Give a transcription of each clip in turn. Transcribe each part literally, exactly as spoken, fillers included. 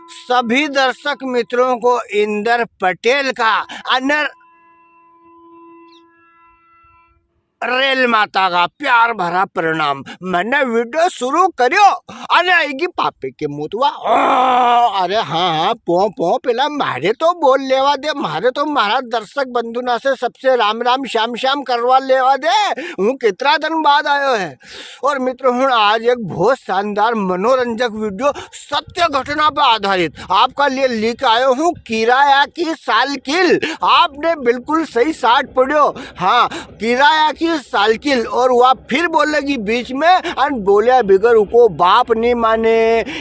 सभी दर्शक मित्रों को इंदर पटेल का अनर रेल माता का प्यार भरा प्रणाम। मैंने वीडियो शुरू करियो, अरे आएगी पापे के मुतवा। ओ, अरे हाँ, हाँ, पो, पो, पेला म्हारे तो बोल लेवा दे, म्हारे तो म्हारा दर्शक बंधु ना से सबसे राम राम, श्याम श्याम करवा लेवा दे। हूँ कितना दिन बाद आयो है। और मित्र हुण, आज एक बहुत शानदार मनोरंजक वीडियो सत्य घटना पर आधारित आपका लिए लेके आयो हूँ, किराया की सालकिल। आपने बिल्कुल सही साट पड़ियो। हाँ, किराया की सालकिल। और वा फिर बोलेगी बीच में, अन बोल्या बिगर उको बाप नी माने।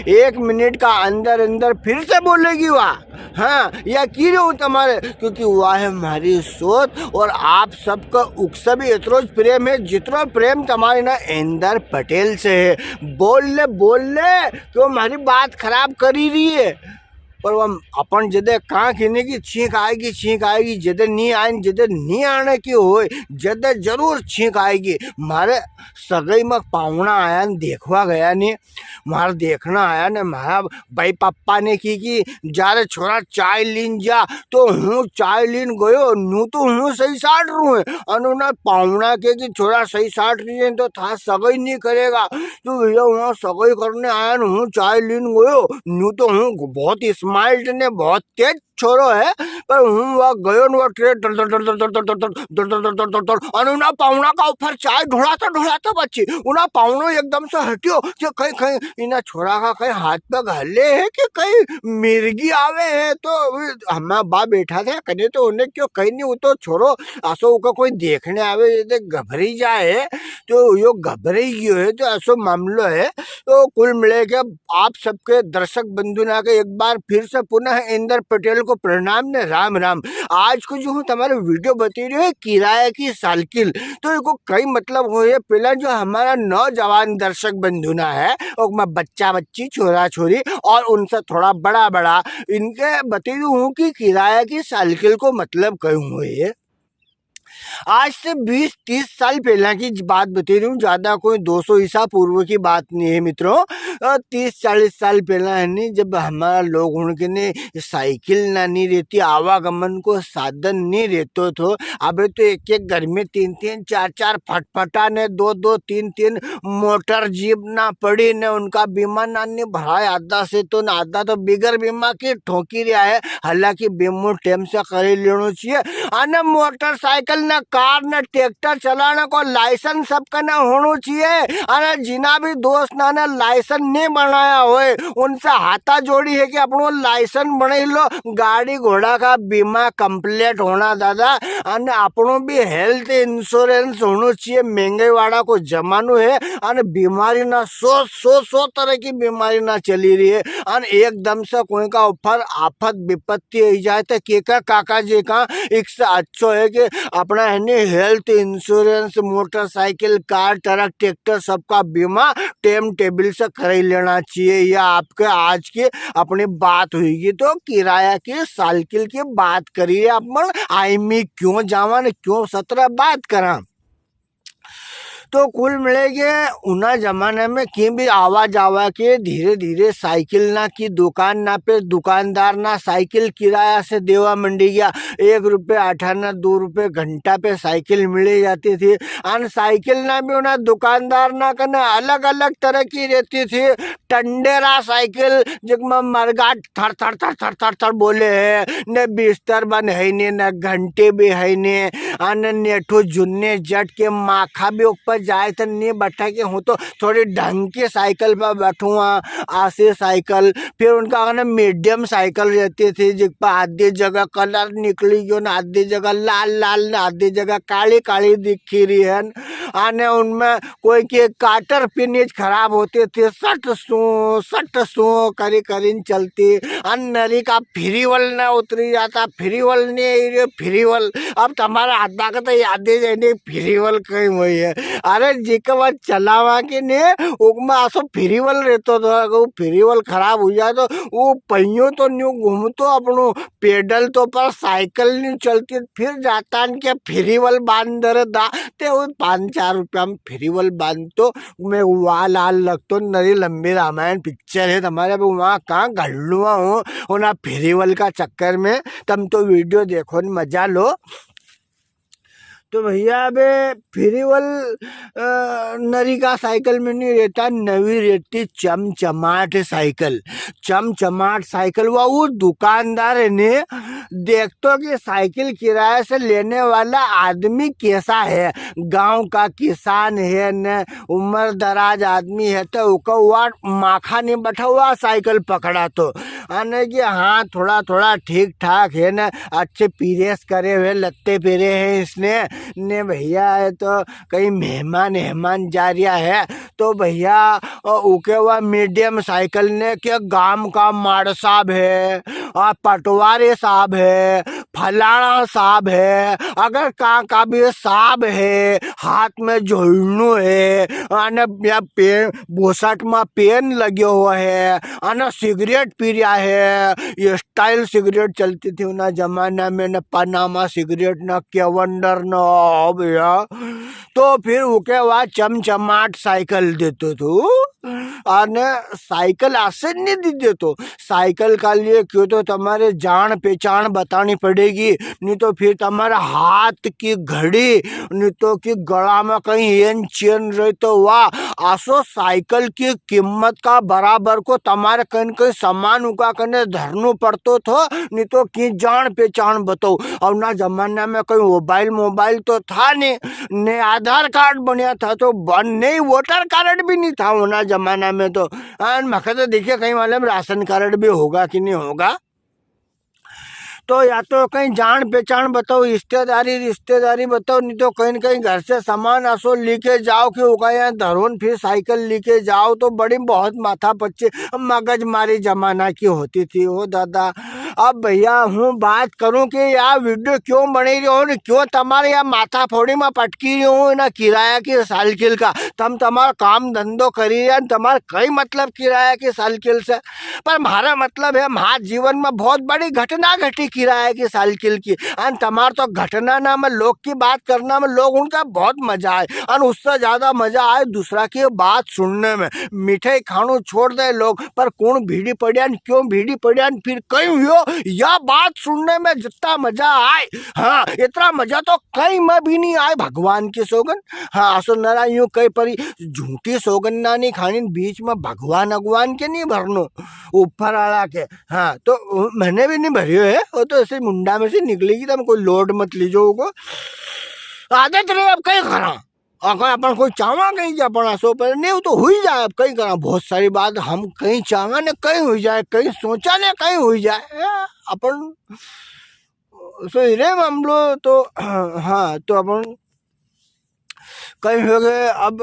एक मिनट का अंदर अंदर फिर से बोलेगी वा। हाँ, या की रे हूँ तमारे, क्योंकि वा है म्हारी सोच। और आप सबका उकसे भी इतरो ज प्रेम है जितरो प्रेम तमारे ना इंदर पटेल से है। बोल ले, बोल ले, क्यों म्हारी बात खराब करी री है। पर वो अपन जदे कहाँ कहने की छींक आएगी, छींक आएगी, जदे नी आए, जदे नी आने की होए, जदे जरूर छींक आएगी। म्हारे सगाई में पावणा आया न देखवा गया ने, म्हारे देखना आया ने, म्हारा भाई पापा ने की, की, "जा रे छोरा, चाय लीन जा।" तो हूँ चाय लीन गयो, नू तो हूँ सही साट रू है। अन उना पावणा के कि छोरा सही साट री है, तो था सगाई नी करेगा। तो भैया वहाँ सगाई करने आया न, हूँ चाय लीन गयो, नू तो हूँ बहुत स्मार्ट ने बहुत तेज छोरो है, पर हूँ वहाँ गयो न, वो ट्रे टर टर टर टर टर टर टर टर टर टर टर टर टर टर, अन उना पावणा का ऊपर चाय ढोलाता ढोलाता बची। उना पावणो एकदम से हटियो कि कहीं, कहीं इना छोरा का कहीं हाथ पग हले है कि कहीं मिर्गी आवे है। तो हमारा बा बैठा था कने, तो उन्हें क्यों कहीं नी, वो तो छोरो असो उका कोई देखने आवे, ये देख घबराई जाए, तो यो घबराई गयो है, तो असो मामलो है। तो कुल मिले के आप सबके दर्शक बंधु ना के एक बार फिर से पुनः इंदर पटेल को प्रणाम ने राम राम। आज को जो हूँ तमारे वीडियो बता रही है किराया की सालकिल, तो इको कई मतलब हो है। पहला जो हमारा नौजवान दर्शक बंधु ना है, और मैं बच्चा बच्ची, छोरा छोरी और उनसे थोड़ा बड़ा बड़ा, इनके बता रही हूँ कि किराया की सालकिल को मतलब कई हुए है। आज से बीस तीस साल पहला की ज-, बात बता रही हूँ, ज्यादा कोई दो सौ ईसा पूर्व की बात नहीं है मित्रों। अ, तीस चालीस साल पहला है नी, जब हमारा लोग हुण के ने साइकिल ना नी रहती, आवागमन को साधन नी रहतो थो। अबे तो एक एक घर में तीन तीन चार चार फटफटा ने दो दो तीन तीन मोटर जीप ना पड़ी ने उनका बीमा ना नी भराय, आधा से तो ना आधा तो बिगर बीमा की ठोकी रिया है। हालांकि बीमो टेम से करी लेनो चाहिए। अने मोटरसाइकिल ने कार ने ट्रैक्टर चलाने को लाइसेंस सबके ने होनो चाहिए। अने जिना भी दोस्त ना ने लाइसेंस नी बनाया होए, उनसे हाथा जोड़ी है कि अपनो लाइसेंस बनाई लो। गाड़ी घोड़ा का बीमा कंप्लीट होना दादा। अने अपनो भी हेल्थ इंश्योरेंस होनो चाहिए। महंगाई वाला को जमानो है, अने बीमारी ना सौ, सौ, सौ तरह की बीमारी ना चली रही है। अने एकदम से कोई का ऊपर आफत विपत्ति आई जाए तो के का काका जी का, एक से अच्छो है कि अपना है नी health insurance, motorcycle, car, truck, tractor, सबका बीमा टाइम टेबल से कराई लेना चाहिए। या आपके आज की अपनी बात हुईगी तो किराया की सालकिल की बात करिए, अपन आई में क्यों जावा ने क्यों सतरा बात करा। तो कुल मिले के उना जमाना में की भी आवा जावा के धीरे धीरे साइकिल ना की दुकान ना पे दुकानदार ना साइकिल किराया से देवा मंडी गया। एक रुपये आठाना, दो रुपये घंटा पे साइकिल मिली जाती थी। अन साइकिल ना भी उना दुकानदार ना कने अलग अलग तरह की रहती थी। टंडेरा साइकिल, जिकमें मरगा थर थर थर थर थर थर बोले है, ने बिस्तर बन है नी, ने घंटी भी है नी, अन नेठू जुन्ने जट के माखा भी ऊपर जाए तो नी बैठा कि हूँ तो थोड़ी ढंग की साइकिल पर बैठूँ, आसी साइकिल। फिर उनका कने मीडियम साइकिल रहती थी, जिक पर आधी जगह कलर निकली गयो ना, आधी जगह लाल लाल ना, आधी जगह काली काली दिखी रही है। अने उनमें कोई के काटर पिनिज खराब होते थे, सट सू, सट सू करी करीन चलती। अन नरी का फिरीवल ना उतरी जाता, फिरीवल नी आई रे, फिरीवल। अब तमारा आधा का तो याद ही जाए नी, फिरीवल कई हुई है। अरे, जेके बाद चलावा के ने, उकमा असो फ्रीवल रहतो तो, अगर वो फ्रीवल खराब हो जाए तो वो पहियो तो न्यू घूमतो अपनो, पेडल तो, पर साइकिल नी चलती। फिर जाता न के फ्रीवल बांध दे रे दा, ते वो पाँच चार रुपया में फ्रीवल बांधतो, मैं वाल आल लगतो, नरी लंबी रामायण पिक्चर है तुम्हारे, अब वहाँ कहाँ घड़लुआ हो, वो ना फ्रीवल का चक्कर में। तम तो वीडियो देखो न मजा लो। तो भैया, अबे फ्रीवल, अ, नरी का साइकिल में नी रहता, नवी रहती चमचमाट साइकिल। चमचमाट साइकिल, वा वो दुकानदार है ने, देखतो कि साइकिल किराए से लेने वाला आदमी कैसा है, गांव का किसान है ने, उम्र दराज आदमी है, तो उका वा माखा नी बैठा हुआ साइकिल पकड़ा तो। अने कि हाँ, थोड़ा थोड़ा ठीक ठाक है ने, अच्छे पीरेस करे हुए लत्ते पेरे हैं इसने। ने भैया है तो कहीं मेहमान, मेहमान जा रिया है, तो भैया, अ, उके वा मीडियम साइकिल ने के गांव का माड़ साहब है, आ, पटवारी साहब है, फलाना साहब है, अगर का, का भी साहब है, हाथ में झोलनो है, अने या पे-, बोसट में पेन लग्यो हुआ है, अने सिगरेट पी रिया है। ये स्टाइल सिगरेट चलती थी उना जमाना में, न पनामा सिगरेट, न कैवेंडर, न, ओ भैया। तो फिर उके वा चमचमाट साइकिल देतो थो। अने साइकिल असे नी दी देतो। साइकिल का लिए क्यों तो तमारे जान पहचान बतानी पड़ेगी, नी तो फिर तमारे हाथ की घड़ी, नी तो कि गला में कहीं एन चेन रहे तो वा, असो साइकिल की कीमत का बराबर को तमारे कहीं न कहीं सामान उका कने धरनो पड़तो थो, नी तो कि जान पहचान बताओ। और ना जमाना में कोई मोबाइल, मोबाइल तो था नी, ने आधार कार्ड बनिया था तो बन नहीं, वोटर कार्ड भी नी था उना जमाना में तो। अन मखे तो देखिए कहीं मालूम राशन कार्ड भी होगा कि नी होगा। तो या तो कहीं जान पहचान बताओ, रिश्तेदारी, रिश्तेदारी बताओ, नी तो कहीं न कहीं घर से सामान असो लेके जाओ कि उका यहाँ धरो न फिर साइकिल लेके जाओ तो बड़ी बहुत माथा पच्ची मगज मारी जमाना की होती थी। ओ दादा, अब भैया हूँ बात करूँ कि या वीडियो क्यों बनी रही हो न क्यों तमारे या माथा फोड़ी में पटकी रही हूँ ना किराया की साइकिल का। तम तमारा काम धंधो करी रहे न तमारे कई मतलब किराया की साइकिल से। पर म्हारा मतलब है, म्हारा जीवन में बहुत बड़ी घटना घटी किराया की साइकिल की। अन तमार तो घटना ना में लोग की बात करना में लोग उनका बहुत मजा आए, अन उससे ज्यादा मजा आए दूसरा की बात सुनने में। मिठाई खाणू छोड़ दे लोग, पर कौन भीड़ी पड़िया न क्यों भीड़ी पड़िया न फिर कई हुयो, या बात सुनने में जितना मजा आए, हाँ, इतना मजा तो कई में भी नी आए, भगवान की सोगन। हाँ, असो नरा यूं कई परी झूठी सोगन ना नी खानी, बीच में भगवान अगवान के नी भरनो, ऊपर आला के। हाँ, तो उ-, मैंने भी नी भरियो है, वो तो ऐसे मुंडा में से निकलेगी, तम कोई लोड मत लीजो उको। आदत रहे, अब कई करा। अगर अपन कोई चाहवा कहीं कि अपन असो पर नी, वो तो हुई जाए, अब कई करा। बहुत सारी बात हम कहीं चाहवा ने कहीं हुई जाए, कहीं सोचा ने कहीं हुई जाए। ए, अपन सो ही रे मामलो तो, हाँ, तो अपन कहीं हो गए। अब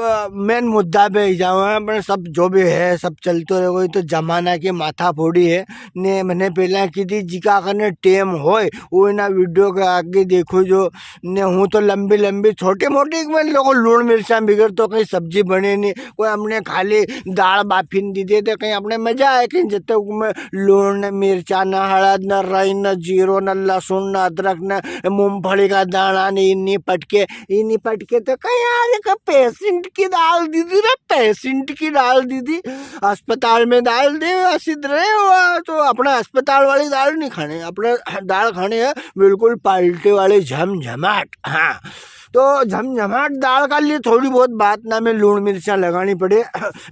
मेन मुद्दा पे ही जावा, अपन सब जो भी है, सब चलतो रहेगो। ये तो जमाना की माथा फोड़ी है ने। मैंने पहला की थी, जिका कने टेम होए, वो इना वीडियो के आगे देखो जो ने। हूँ तो लंबी लंबी, छोटी मोटी, मैं लोगों लूण मिर्चा बिगर तो कहीं सब्जी बने नी। कोई हमने खाली दाल बाफी ने दी दे तो कहीं अपने मजा आए, कहीं जब तक में लूण न, मिर्चा न, हळद न, राई न, जीरो न, लहसुन न, अदरक न, मूंगफली का दाना न, इन्नी पटके, इन्नी पटके तो कहीं यार, एक पेशेंट की दाल दी दी रे, पेशेंट की दाल दी दी, अस्पताल में दाल दे, असिध रहे हुआ, तो अपना अस्पताल वाली दाल नी खाने, अपना दाल खाने है बिल्कुल पार्टी वाले झमझमाट। हाँ, तो झमझमाट दाल का लिए थोड़ी बहुत बात ना में लूण मिर्चा लगानी पड़े।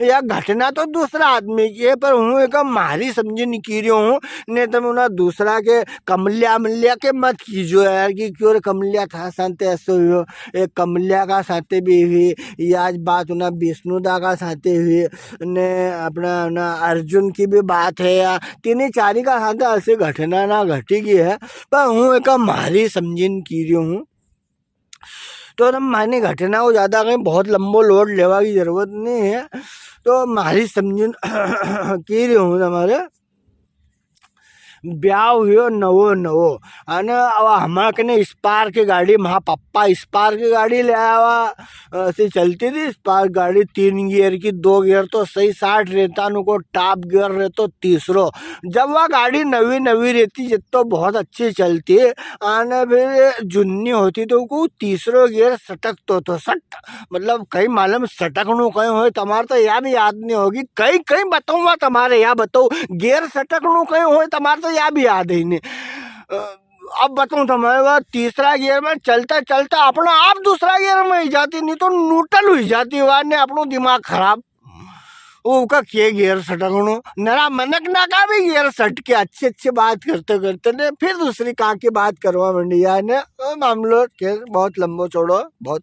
या घटना तो दूसरा आदमी की है, पर हूँ एक म्हारी समझी ने की रियो हूँ, ने तम उना दूसरा के कमलिया मलिया के मत कीजो यार, कि क्यों रे कमलिया था साथे ऐसो हुयो, एक कमलिया का साथे भी हुई, या आज बात उना विष्णुदा का साथे हुई, ने अपना ना अर्जुन की भी बात है, या तीन चारी का साथे ऐसी घटना ना घटी गई है, पर हूँ एक म्हारी समझी ने की रियो हूँ। तो तम माने घटना को ज्यादा कहीं बहुत लंबो लोड लेवा की जरूरत नी है। तो म्हारी समझी ने की रियो हूँ तमारे। ब्याव हुयो नवो नवो, अने अब हमारे कने स्पार्क की गाड़ी, म्हा पापा स्पार्क की गाड़ी ले आवा, ऐसी चलती थी स्पार्क गाड़ी, तीन गियर की, दो गियर तो सही साठ रहता, उनको टॉप गियर रहतो तीसरो। जब वह गाड़ी नवी नवी रहती, जब तो बहुत अच्छी चलती, अने फिर जुन्नी होती तो को तीसरो गियर सटकतो तो सट, मतलब कई मालूम सटकणू कई होय, तमारे तो या भी याद नहीं होगी, कई कई बताऊंगा तमारे, या बताओ, गियर सटकणू कई होय, तमारे तो या भी याद ही नहीं। अ, अब बताऊं तमारे, वह तीसरा गियर में चलता चलता अपना आप दूसरा गियर में ही जाती, नहीं तो न्यूट्रल हुई जाती, वह ने अपनो दिमाग खराब। वो का के गियर सटकणो, नरा मनक ना का भी गियर सटके, अच्छी अच्छी बात करते करते ने फिर दूसरी का की बात करवा मंडी यार ने। ओ मामलो के बहुत लंबो चौड़ो, बहुत